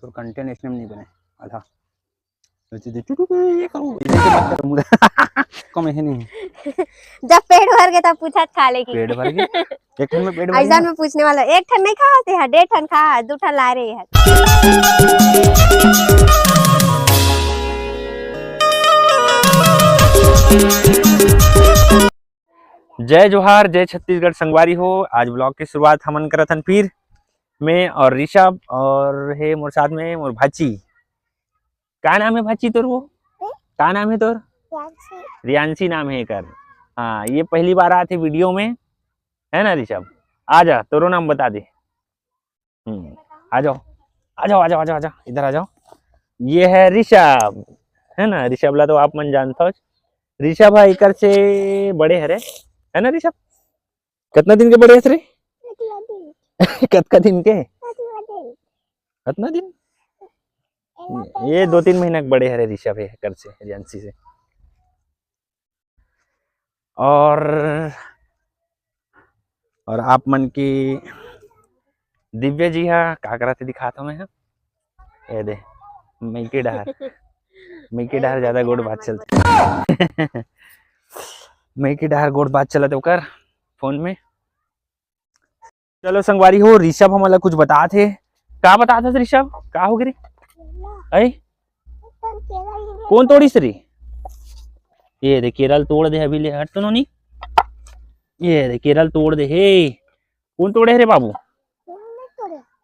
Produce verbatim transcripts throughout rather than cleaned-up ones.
तोर content इसने नहीं बने। आधा। तो चीजें टुटु, ये करो, ये मत करो, मुझे कम है नहीं। जब पेट भर गए तब पूछत खा ले की। पेट भर गए। एक ठन में पेट भर ऐसा गया। मैं पूछने वाला, एक ठन नहीं खाते हैं, डेढ़ ठन खा, दो ठन ला रहे हैं। जय जोहार, जय छत्तीसगढ़ संगवारी हो। आज vlog की शुरुआत हमन करत हन फिर, मैं और ऋषभ और हे मोर साथ में मोर भाची। का नाम है भाची तोर वो? का नाम है तोर? रियांशी नाम है एकर। हाँ, ये पहली बार आते video में, है ना ऋषभ? आ जा, तोरो नाम बता दे। हम्म, आ जाओ, आ जाओ, आ जाओ, आ जाओ, आ जाओ, इधर आ जाओ। ये है ऋषभ, है ना? ऋषभ ला तो आप मन जानता हो, ऋषभ है एकर से बड़े हरे, है ना ऋषभ? कितना दिन के बड़े हस रे? कतका दिन के? कितना दिन? ये दो तीन महीना के बड़े हरे ऋषभ है एकर से, रियांशी से। और और आप मन की दिव्या जी हा का करत हे दिखात हूँ मैं हा। ये दे, मइके डहर, मइके डहर ज्यादा गोठ बात चलत, मइके डहर गोठ बात चलत ओकर phone में। चलो संगवारी हो, ऋषभ हमन ला कुछ बतात हे। का बतात हस ऋषभ? का हो गे रे? ऐ? कोन तोड़िस रे? ये दे, केरा ल तोड़ दे अभी ले, हट तो नोनी। ये दे, केरा ल तोड़ दे हे। कोन तोड़े हे रे बाबू?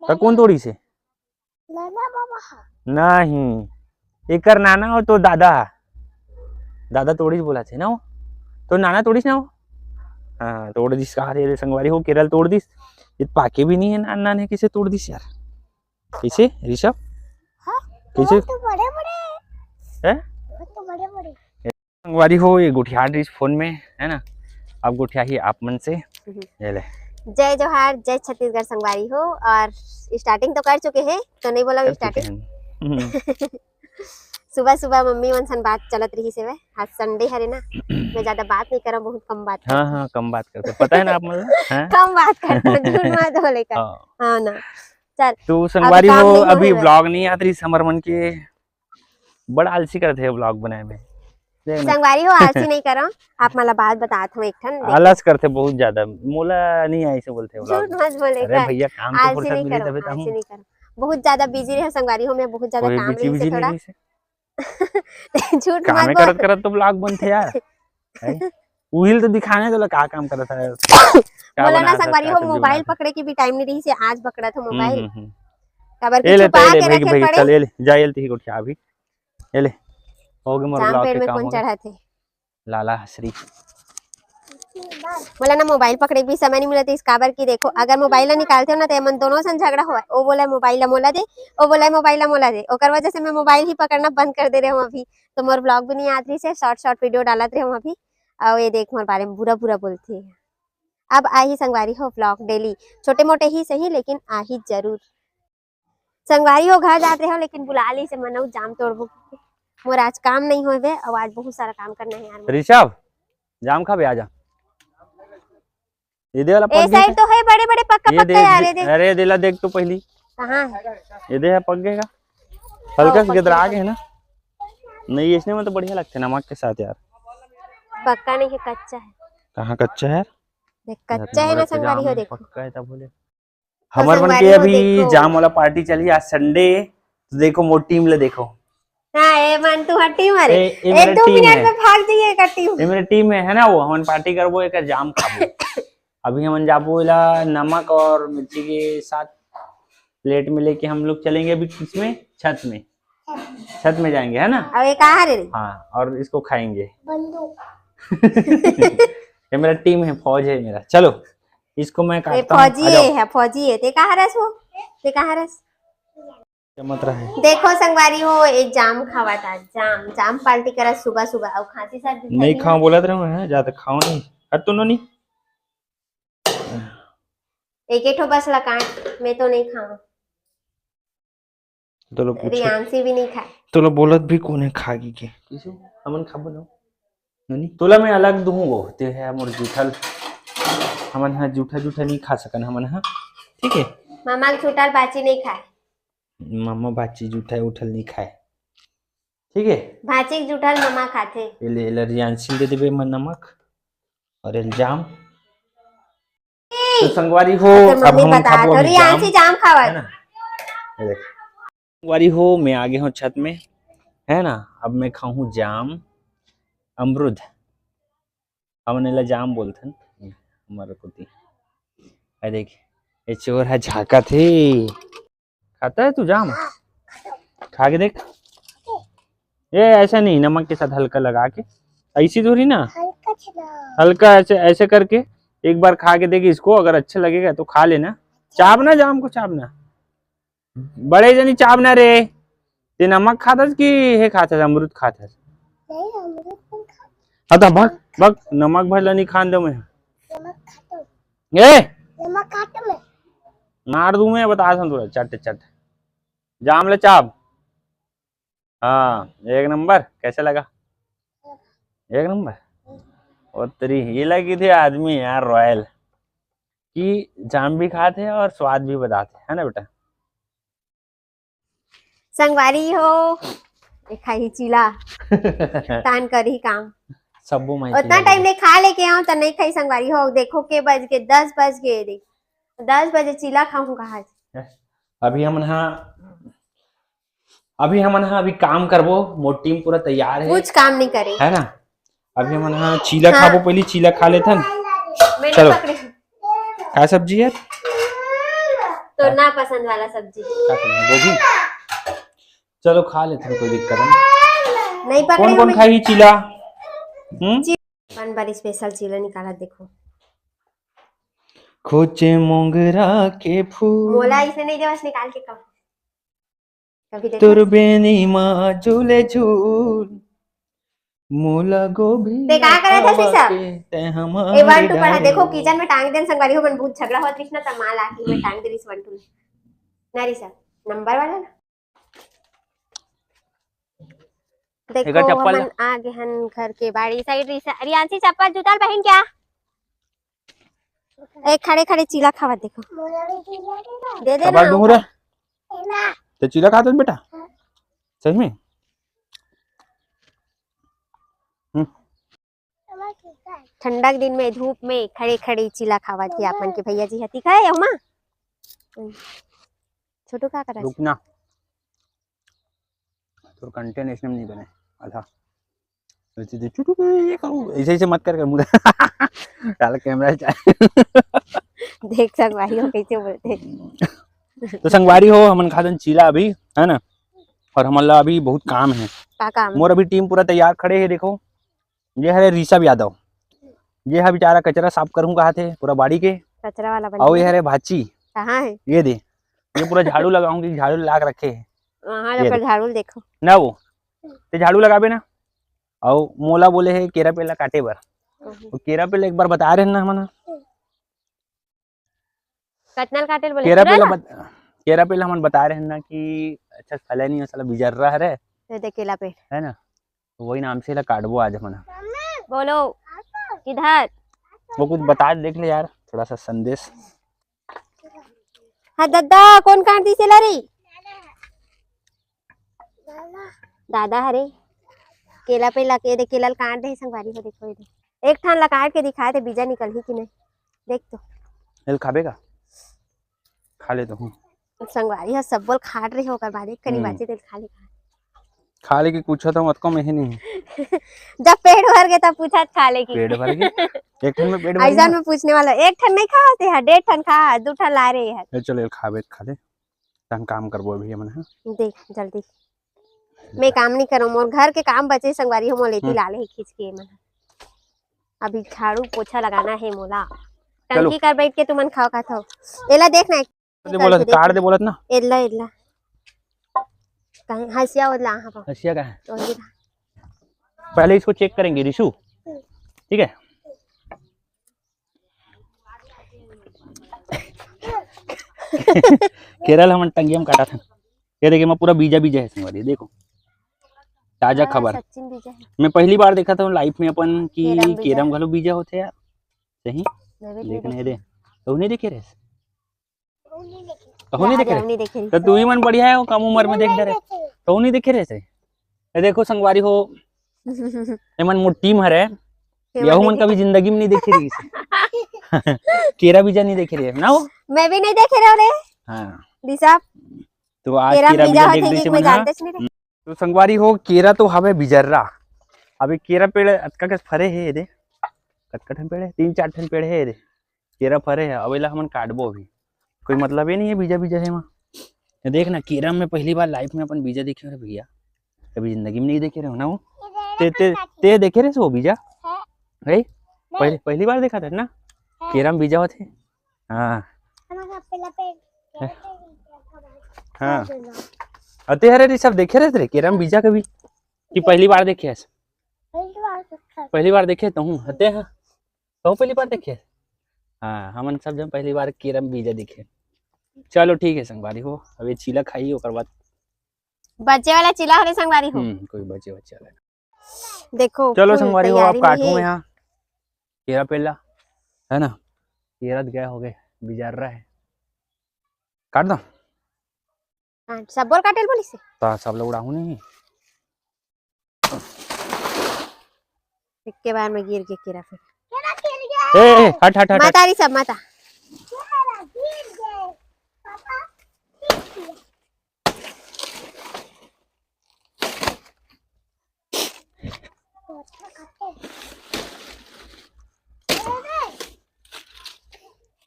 त कोन तोड़िस हे? नहीं, एकर नाना हो तो दादा हा। दादा तोड़िस बोला थे ना वो, तो नाना तोड़िस ना वो। हाँ, तोड़ दिस का रे संगवारी हो, केरा ल तोड़ दिस। ये पाके भी नहीं है, नान नान है, किसे तोड़ दिस यार? कैसे ऋषभ? हाँ, कैसे? तो बड़े बड़े हैं? तो बड़े बड़े। संगवारी हो, ये गोठिया रहिस phone में, है ना? अब गोठिया ही आप मन से। हम्म। ये ले। जय जोहार, जय छत्तीसगढ़ संगवारी हो। और starting तो कर चुके हैं, तो नहीं बोला कर चुके starting। हैं। हम्म। सुबह सुबह मम्मी मन सन बात चलत रहिस हे, आज Sunday हरे ना, मैं ज्यादा बात नहीं करा, बहुत कम बात हाँ करथंव। हाँ, कम बात करते, पता है ना आप मतलब, हैं? कम बात करता हूँ, झूठ मत बोले का। हाँ। हाँ ना, चल। तो संगवारी काम हो, नहीं अभी होवे। Vlog नहीं आत रहिस हमर मन के, बड़ा आलसी करते हैं vlog बनाए में। देख ना, संगवारी हो, आलसी नहीं करो, आप मला बात बतात हूँ एक ठन, देख। आलस करते बहुत ज्यादा, मोला नहीं आई से बोलते vlog। झूठ मत बोले अरे का। भैया, काम से आलसी फुर्सत नहीं मिली करो, तभी तो आलसी हूँ। नहीं करो। बहुत ज्यादा busy रहे संगवारी हो, मैं बहुत ज्यादा कोई काम busy रही से busy नहीं थोड़ा। रही से। झूठ काम मत करत बोल। करत तो vlog बनते यार। हैं? उहिल तो दिखाने तो का काम करत है। क्या बोला ना बना संगवारी सकता हो, है, सब्जी mobile बना पकड़े की भी time नहीं रही से, आज पकड़ा था हम्म, mobile। हम्म, हम्म। काबर ये की ले, छुपा ये के ले, रखे भाई, पड़े। चल, ये ले, जा, ये ले, ठीक उठा अभी। ये ले, हो गए मोर जाम vlog पेड़ के में काम कौन हो गए। चढ़ा थे? लाला श्री। बोला ना, mobile पकड़े के भी समय नहीं मिलत इस काबर की देखो, अगर mobile ला निकालते हो ना, तो एमन दोनों सन झगड़ा हुआ, वो बोला mobile ला मोला दे, वो बोला mobile ला मोला दे, ओकर वजह से मैं mobile ही पकड़ना बंद कर दे रहे हूँ अभी। तो मोर vlog भी नहीं आत रही से, short short video डालत रहे हूँ अभी। और ये देख मोर बारे में बुरा बुरा बोलते हैं। अब आही संगवारी हो vlog daily, छोटे मोटे ही सही, लेकिन आही जरूर। संगवारी हो, घर जात रहे हो, लेकिन बुला ली से मनऊ जाम तोड़बो। मोर आज काम नहीं होवे, और आज बहुत सारा काम करना है यार मोर। ऋषभ, जाम खाबे, आजा। ये दे वाला ए पक गया side क्या? तो है बड़े बड़े पक्का ये पक्का दे, यार, ये दे। अरे दे ला, देख तो पहली। कहाँ है? ये दे है, पक गएगा। हल्का हाँ, से पक गिदरा गया, के है ना। नहीं, इसने में तो बढ़िया लगते नमक के साथ यार। पक्का नहीं है, कच्चा है। कहाँ कच्चा है यार? देख, कच्चा है ना संगवारी हो, देखो। पक्का है तब बोले। हमर मन के संगवारी हो, अभी देखो। जाम वाला party चली आज Sunday, तो देखो मोर team ले देखो। हाँ, ए मन तू हटी मारे। ए, ए ए मेरा दो team मिनट है। में भाग जाइए का team। ये मेरा team है, है ना, वो हमन party करबो, एक जाम खाबो। अभी हमन जाबो एला नमक और मिर्ची के साथ plate में लेके हम लोग चलेंगे अभी किसमें, छत में, छत में जाएंगे, है ना? अब ये कहाँ रे? हाँ, और इसको खाएंगे। बंदूक। ये मेरा team है, फौज है मेरा। चलो, इसको मैं ये काटता हूँ। फौजी आ जाओ। है, है फौजी है। ते कहाँ रस वो? ते कहाँ रस? चमत रहा है। देखो संगवारी हो, एक जाम खावा था, जाम, जाम party करा सुबह सुबह, और खांसी सर्दी नहीं फैली खाओ ना। बोला रहे हैं, ज्यादा खाओ नहीं। हट तो नोनी। एक एक ठो बस ला काट, मैं तो नहीं खाऊं। तो लो पूछो। रियांशी भी नहीं खाए। तो लो बोलत भी कोने खागी के। किसु? हमन खाबो ना। नोनी। तोला मैं अलग दूंगो। ते है मोर जूठल। हमन हा जूठा जूठा नहीं खा सकन हमन हा। ठीक है। मामा के छूटल बाची नहीं खाए। मम्मा भाची जूठा उठल नहीं खाए, ठीक है? भाची के जूठा ल मम्मा खाथे। ये ले, ये ले, रियांशी ल दे देबे मन नमक और ये जाम। तो संगवारी हो, तोर अब मम्मी हमन बता खाबो तो अभी जाम, रियांशी जाम खावत। है ना? ये देख। संगवारी हो, मैं आ गया हूँ छत में, है ना? अब मैं खाऊं जाम, अमरूद। हमन एला जाम बोलथन हमर कोती। अरे देख, ये चोर है, झांकत हे। खाता है तू जाम? खा के देख। ये ऐसा नहीं, नमक के साथ हल्का लगा के, ऐसी थोड़ी ना, हल्का ऐसे, ऐसे करके एक बार खा के देख इसको, अगर अच्छा लगेगा तो खा लेना। चाबना जाम को, चाबना। बड़े जनी चाबना रे। ते नमक खाथस कि हे खाथस, अमरूद खाथस? नहीं, अमरूद नहीं खाता। हाँ तो भग, भग, नमक भर ला नहीं खान दो मैं। नमक खाता हूँ। ए! नमक खाता मैं। मार दूं मैं, बता दूं तोला, चट चट। जाम ले चाब। हाँ, एक नंबर। कैसे लगा? एक नंबर। ओ तेरी, ये लगी थी आदमी यार, रॉयल, कि जाम भी खाते हैं और स्वाद भी बताते हैं, है ना बेटा? संगवारी हो, एक खाही चीला, तान करही काम। सब्बो माई उतना चीला टाइम ले खा लेके आओ, त नहीं खाही संगवारी हो। देखो के बज के, दस बज के, देख, दस बजे चीला खाहूं कहा। अभी हमन हा, अभी हमन हा अभी काम करबो, मोर टीम पूरा तैयार है। कुछ काम नहीं करे। है ना? अभी हमन हा चीला हाँ। खाबो, पहली चीला खा लेथन। मैं चलो। नहीं पकड़े। का सब्जी है? तो ना पसंद वाला सब्जी। का सब्जी? गोभी? चलो खा लेथन, कोई दिक्कत नहीं। नहीं पकड़े कौन कौन हमें। खाही चीला? हम्म? ची-, अपन बर स्पेशल चीला निकाला, देखो। खोचे मोंगरा के फूल। मोला इसे नहीं देवस, निकाल के खाओ। कभी देखो। तोर बेनी मा झूले झूल, मोला गोभी ते का करत हस, खावा ऋषभ? के, तै हमार ए, one two पढ़ा। डारे। देखो, किचन में टांग देन संगवारी हो, मन बहुत झगड़ा होत रिस ना, त माँ लाके में टांग दे रिस one two में। ना ऋषभ, नंबर वाला ना। देखो, एकर चप्पल हमन आ गे हन घर के बाड़ी साइड। रिस-, रियांशी चप्पल जूता ल पहन क्या? ए, खड़े खड़े चीला खावत देखो। दे दे कबर ना। दूंगा रे। ते चीला खात हस बेटा? सही में? हम्म। ठंडा के दिन में धूप में खड़े खड़े चीला खावत हे आप मन के भैया जी ह। तीखा है यहू मा? छोटू का करत? रुक ना, तोर कंटेंट इसने में नहीं बने आधा। ऐसे, ऐसे, चुटुक, ये करो, ऐसे, ऐसे मत कर, कर मुझे। साला कैमरा चाहे। देख संगवारी हो कैसे बोलते। तो संगवारी हो, हमन खादन चीला अभी, है ना? और हमन ला अभी बहुत काम है। का काम? मोर अभी टीम पूरा तैयार खड़े है, देखो। ये हरे ऋषभ यादव, ये ह बेचारा कचरा साफ करहूं कहा थे पूरा बाड़ी के। कचरा वाला बन अउ ये गया। हरे भाची, कहाँ है? ये दे, ये पूरा झाड़ू लगाऊंगी, झाड़ू लाग रखे है। वहाँ ये जाकर दे। झाड़ू देखो। ना वो, ते झाड़ू लगाबे ना, अउ मोला बोले है केरा पेला काटे बर। ओहो। वो केरा पेला एक बार बता रहे हैं ना हमन। कतना ल काटे ल बोले? केरा पूरा पेला ला? बत-, केरा पेला हमन बता रहे हैं ना कि अच्छा फला नहीं, साला बिजर्रा हरे। ये दे केला पेड़। है ना? तो वही नाम से ला काटबो आज हमन। बोलो, किधर? वो कुछ बता दे, देख ले यार, थोड़ा सा संदेश। हाँ दद्दा, कौन काट दिस एला रे? दादा हरे, केला पेला के दे, केला ल काट दे, संगवारी हो, देखो ये दे। एक ठन ला काट के दिखाए थे, बीजा निकलही कि नहीं, देख तो। एल खाबे का? खा ले तो हूँ। संगवारी ह सब्बो ल खाट रहे हो, ओकर बाद एक कनी हम्म। बाचे तेल खा ले। खा ले कि पूछत हूँ, अतको में ही नहीं। जब पेट भर गए तब पूछत खा ले कि। पेट भर गए? एक ठन में पेट भर ऐसा गया? मैं पूछने वाला, एक ठन नहीं खा होते है, डेढ़ ठन खा, दू ठन ला रहे है। ए, चल, एल खाबे, खा ले। तहन काम करबो अभी हमन ह। देख जल्दी। मैं काम नहीं करूँ, मोर घर के काम बचे संगवारी हो, मोला एती हम्म। लाले ही खींच के मन। अभी झाड़ू पोछा लगाना है मोला। चलो। टंकी कर बैठ के तुमन खाओ खात हो। एला देख ना, एक अरे बोलत, करके देख। काट दे बोलत ना। एला, एला। कहीं हंसिया वाला, हाँ, हाँ। हंसिया का है? वही रहा। पहले इसको चेक करेंगे रिशु, ठीक है? केरल हमन टंगिया में काटा था। ये देखिए, मैं पूरा बीजा बीजा है संगवारी, देखो। ताजा हाँ, खबर। सच्ची में बीजा है। मैं पहली बार देखा था लाइफ में अपन कि केरम बीजा केरम है। घलो बीजा होते यार। सही? मैं भी नहीं देखने देखी। दे। तो नहीं देखे रे? वो नहीं देखे। तहूँ नहीं देखे रहे? नहीं देखे रहे। तो तू ही मन बढ़िया हे, वो कम उम्र में देख डरे। तहूँ नहीं देखे रहे से? ये देखो संगवारी हो, ये मन मोर टीम हरे, यहू मन कभी जिंदगी में नहीं देखे रही से। केरा बीजा नहीं देखे रहे ना वो? मैं भी नहीं देखे रहे रे। हाँ। ऋषभ, तो आज केरा केरा बीजा बीजा होथे देख कि रही से मैं मन हा। जानते नहीं रहे। तो संगवारी हो, केरा तो हवे बिजर्रा। अभी केरा पेड़ अतका कस फरे हे दे, कतका ठन पेड़ हे? तीन चार ठन पेड़ हे दे, केरा फरे हे। अब एला हमन काटबो अभी, कोई मतलब ये नहीं है बीजा बीजा है वहाँ। ये देख ना, केरा में पहली बार लाइफ में अपन बीजा देखे हो रे भैया, कभी जिंदगी में नहीं देखे रहे हो ना वो। ते ते ते देखे रहे से वो बीजा? है? पहली पहली बार देखा था ना केरा में बीजा होथे। हाँ। हाँ। अते हरे रे सब देखे रहे रे केरा में बीजा कभी कि पहली बार देखे हस? पहली बार देखे। पहली बार देखे तो हूँ हते हाँ। तो पहली बार देखे? हाँ, हमन सब जन पहली बार केरा में बीजा देखे। चलो ठीक है संगवारी हो, अब ये चीला खाई ओकर बाद। बचे वाला चीला हरे संगवारी हो। हम्म, कोई बचे बचे वाला। देखो चलो फुल संगवारी हो, तैयारी अब में काटू हे। मैं यहाँ केरा पेड़ ला, है ना? केरा गया हो गए, बिजार रहा है, काट दो। हाँ, सब बोल काटेल बोली से। तो सब लोग उड़ाहू नहीं। इक्के बार में गिर के केरा फिर। ए, ए, हट, हट, हट, हट। माता री सब माता।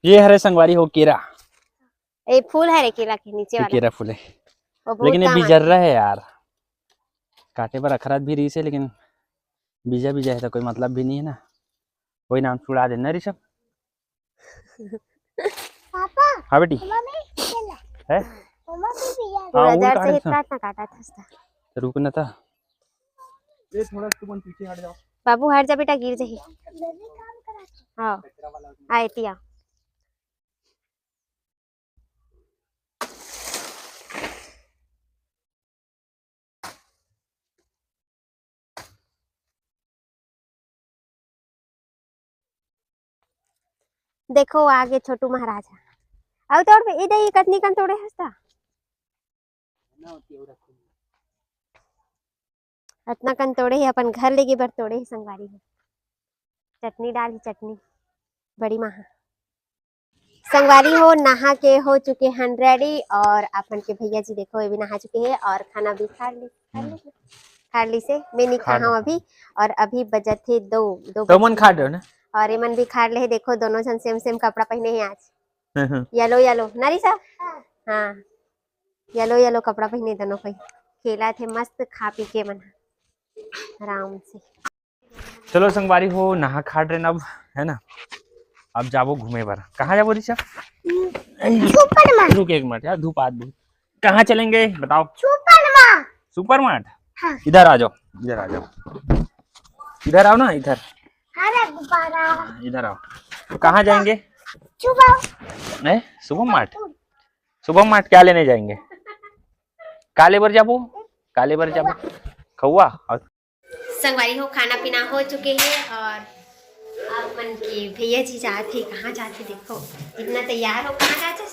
ये हरे संगवारी हो केरा। ए फूल हरे केला के नीचे ये वाला। केरा फूल है। वो बहुत लेकिन ये काम बिजर्रा है यार। काटे बर अखरात भी रही से, लेकिन बीजा बीजा है तो कोई मतलब भी नहीं है ना। वही नाम छुड़ा देना ऋषभ। पापा। हाँ बेटी। मम्मी, केला। है? मम्मी भी यार। हाँ, पूरा वो जड़ काट सहित दे। काटना काटा था उसका। तो रुक ना था। ये थोड़ा तुम पीछे हट जाओ। बाबू हट जा बेटा, गिर जाही। मैं भी काम करा। हाँ। आए तिया। देखो आगे छोटू महाराज ह। अउ तोड़ पे, ए दे, कतनी कन तोड़े हस ता? अतना कन तोड़े हे, अपन घर लेगे बर तोड़े हे संगवारी हो। चटनी डालही, चटनी, बड़ी माँ ह। संगवारी हो, नहा के हो चुके हन ready और अपन के भैया जी देखो, ये भी नहा चुके हैं और खाना भी खा ली, खा ली, खा ली से मैं नहीं खा खाऊँ अभी। और अभी बजत हे दो, दो तो मन खा दो ना। और ये मन भी खा ले, देखो दोनों जन same same कपड़ा पहने हैं आज। हम्म, हम्म। Yellow yellow, ना ऋषभ? हाँ, yellow yellow कपड़ा पहने दोनों कोई। खेला थे मस्त खा पी के मन आराम से। चलो संगवारी हो, नहा खा रहे ना अब, है ना? अब जाबो घूमे बर। कहाँ जाबो ऋषभ? Super mart. रुक एक मिनट यार, धूप आज बहुत। कहाँ चलेंगे बताओ? Super mart. Super mart? हाँ। इधर आ जाओ, इधर आ जाओ, इधर आओ ना, इधर। अरे गुब्बारा। इधर आओ। कहाँ जाएंगे? सुपर। नहीं, सुपर मार्ट। सुपर मार्ट क्या लेने जाएंगे? काले बर जाबो, काले बर जाबो। खौआ और संगवारी हो, खाना पीना हो चुके हे और आप मन के भैया जी जात हे। कहाँ जात हे देखो, इतना तैयार हो, कहाँ जात हे?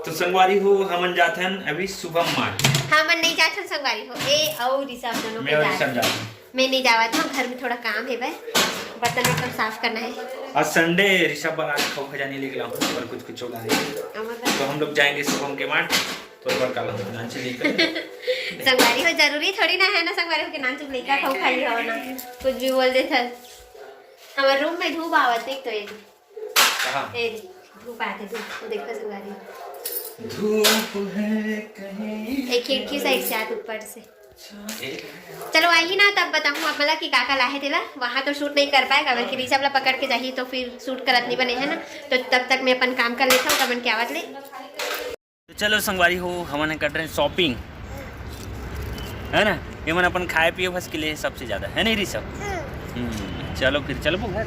तो संगवारी हो, हमन जात हन अभी सुभम मार्ट। हमन नहीं जात हन संगवारी हो, ए अउ ऋषभ दोनों मैं के और जात ऋषभ जात हन। मैं नहीं जावत हूँ, घर में थोड़ा काम हे भाई, बर्तन वर्तन साफ करना है। आज Sunday, ऋषभ बर आज खौ खजानी लेके लाऊं और कुछ कुछ होगा नहीं। तो हम लोग जाएंगे सुभम के मार्ट। तो एक बार काला हो, नान से लेकर। संगवारी हो, जरूरी थोड़ी ना है ना, संगवारी हो के नान चुप लेकर खाऊ खाली हो ना, कुछ भी बोल देता। हमारे रूम में धूप आवत, देख तो ये। कहाँ? ए, धूप आते, धूप, वो देखो संगवारी हो। धूप है कहीं। एक खिड़की side से आते ऊपर से। चलो, आही ना, तब बताऊँ आप मला कि का का लाहे तेला। वहाँ तो shoot नहीं कर पाए, काबर कि ऋषभ ला पकड़ के जाही, तो फिर shoot करत नहीं बने, है ना? तो तब तक मैं अपन काम कर लेता हूँ, तब मन के आवत ले। तो चलो संगवारी हो, हमन ह कर रहे हैं shopping, है ना? ये मन अपन खाए पिए बस के लिए सबसे ज्यादा, है नहीं ऋषभ? हम्म, चलो फिर चलबो घर,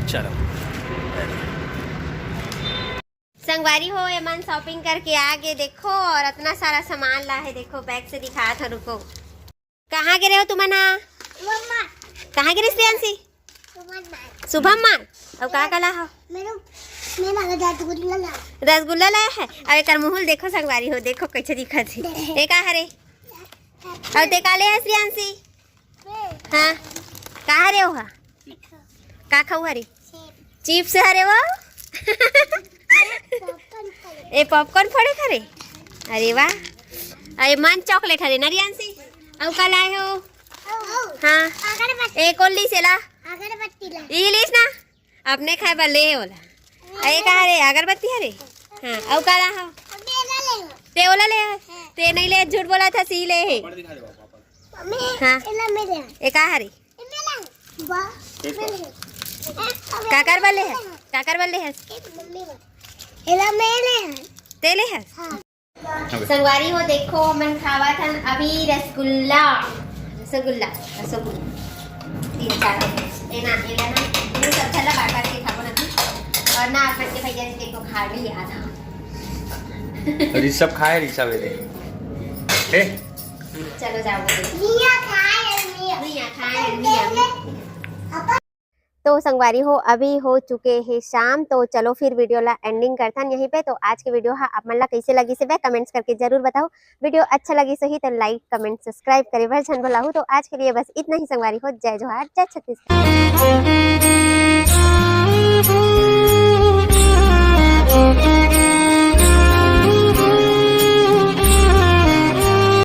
चलो। संगवारी हो, ये मन shopping करके आ गए, देखो, और इतना सारा सामान ला है, देखो, bag से दिखात हूँ, रुको। कहाँ गे रहे हो तुमन हा? मम्मा। कहाँ गे रहे श्रेयांशी? शुभम मान। अउ का का लाए हव? मेरे मेरा रसगुल्ला ला। रसगुल्ला लाए हे। अब एकर मुँह ल देखो संगवारी हो, देखो कैसे दिखत हे। ए का हरे? अउ ते का ले हस रियांशी? हाँ, का हरे ओहा? का खाऊ हरे? चिप्स हरे वो। ए पॉपकॉर्न फोड़े हरे। अरे वाह। अरे मन चॉकलेट हरे ना रियांशी। अउ का लाए हो? हाँ। ए कोन लीस एला? अगरबत्ती ला। ई लीस ना। अपने खाए बर ले हे ओला। ए का हरे? अगरबत्ती हरे। हाँ, अउ का लाए हो? ते ओला ले हे। ते नहीं ले, झूठ बोलत हस, ई ले हे। हाँ। ए का हरे? काकर बर ले हस? काकर बर ले हस? ते ले हस? संगवारी हो, देखो, हमन खावत हन अभी रसगुल्ला, रसगुल्ला, रसगुल्ला। तीन चार ए ना, ए ना, ये सब चला बांट बांट के खाबो ना अभी। और ना, अपन के भैया जी देखो, खा भी लिया था। अरे, सब खाए रही, सब ए दे। ए? चलो जाओ। मिया खाए, मिया। मिया खाए, मिया, मिया। तो संगवारी हो, अभी हो चुके हे शाम, तो चलो फिर वीडियो ला एंडिंग करथन यहीं पे। तो आज के वीडियो हा आप मन ला कैसे लगिस हे, कमेंट्स करके जरूर बताओ। वीडियो अच्छा लगिस होही तो लाइक, कमेंट, सब्सक्राइब करे बर झन भुलाहू। तो आज के लिए बस इतना ही संगवारी हो। जय जोहार, जय छत्तीसगढ़।